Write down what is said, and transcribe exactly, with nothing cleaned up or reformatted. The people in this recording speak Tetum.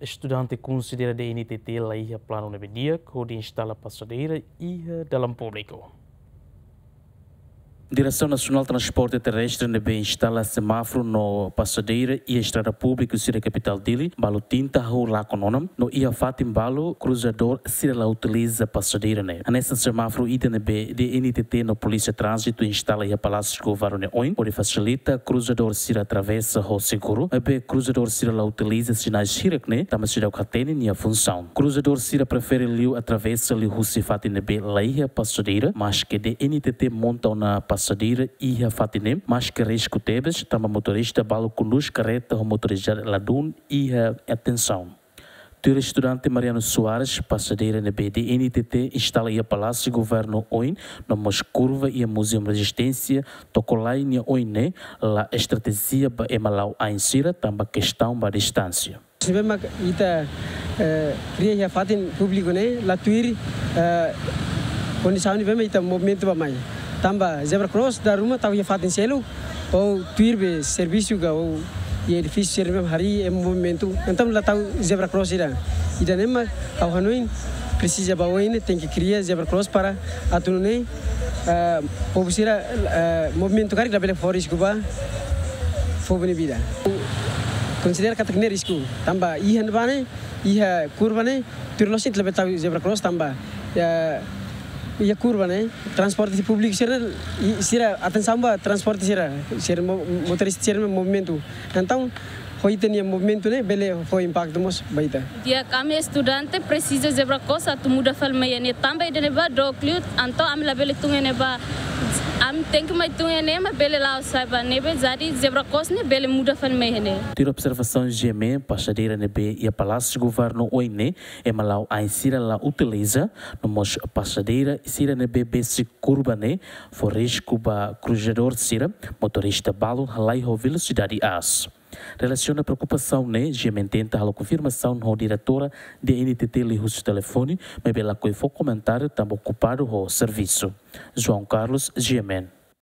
Estudante konsidera D N T T la iha planu ne'ebé di'ak hodi instala pasadeira iha dalan públiku. Diresaun Nasionál Transporte Terrestre ne'ebé instala semáforu no pasadeira iha estrada públiku sira kapitál Dili, balu trinta ho lakon onan, no iha fatin balu kruzadór sira la utiliza pasadeira ne'e. Hanesan semáforu ida ne'ebé D N T T no Polísia Tránzitu instala iha Palásiu Governu nia oin, hodi fasilita kruzadór sira atravesa ho seguru, maibé kruzadór sira la utiliza sinais hirak ne'e, tanba seidauk hatene nia funsaun. Kruzadór sira prefere liu atravesa liuhusi fatin ne'ebé la iha pasadeira, maske D N T T monta ona pasadeira iha fatin ne'e, maske risku tebes, tanba motorista balu kondús karreta ho motorizada ladún iha atensaun. Tuir estudante Mariano Soares, pasadeira ne'ebé D N T T instala iha Palásiu Governu oin, no mós kurva iha Muzeu Rezisténsia, toko lai nia oin ne'e, la estratéjia ba ema la'o ain sira, tanba kestaun ba distánsia. Se bema ita, eh, kria iha fatin públiku ne'e, la tuir, eh, kondisaun ne'ebé ita movimentu ba mai. Tanba zebra cross dala ruma tau iha fatin seluk, ou tuir be servisu ka ou iha edifísiu sira ne'ebé harii ema movimentu. Entaun la tau zebra cross ida. Ida-ne'e mak ha'u hanoin presiza ba oin ne'e tenke kria zebra cross para atu nune'e, eh, povu sira, eh, movimentu karik labele fó risku ba povu nia vida. Konsidera katak ne'e risku. Tanba iha ne'ebá ne'e, iha kurva ne'e, tuir loos ita labele tau zebra cross tanba, eh, iha kurva ne'e, transporte públiku sira, i-, sira atensaun ba transporte sira, sira mo-, motorista sira movimentu. Entaun, ho ita-nia movimentu ne'e, bele fó impaktu mós ba ita. Di'ak, ami estudante presiza zebra cross atu muda fali mai iha ne'e tanba ida-ne'ebá dook liu, entaun ami labele tun iha ne'ebá, ami tenke mai tun iha ne'e, maibé bele la'o sai ba ne'ebé, jadi zebra cross ne'e bele muda fali mai iha ne'e. Tuir observasaun G M N, pasadeira ne'ebé iha Palásiu Governu oin ne'e, ema la'o ain sira la utiliza, no mós pasadeira sira ne'ebé besik kurva ne'e, fó risku ba kruzadór sira, motorista balun halai ho velosidade aas. Relasiona preokupasaun ne'e, G M N tenta halo konfirmasaun ho diretora D N T T liuhusi telefone, maibé lakohi fó komentáriu tanba okupadu ho servisu. João Carlos, G M N.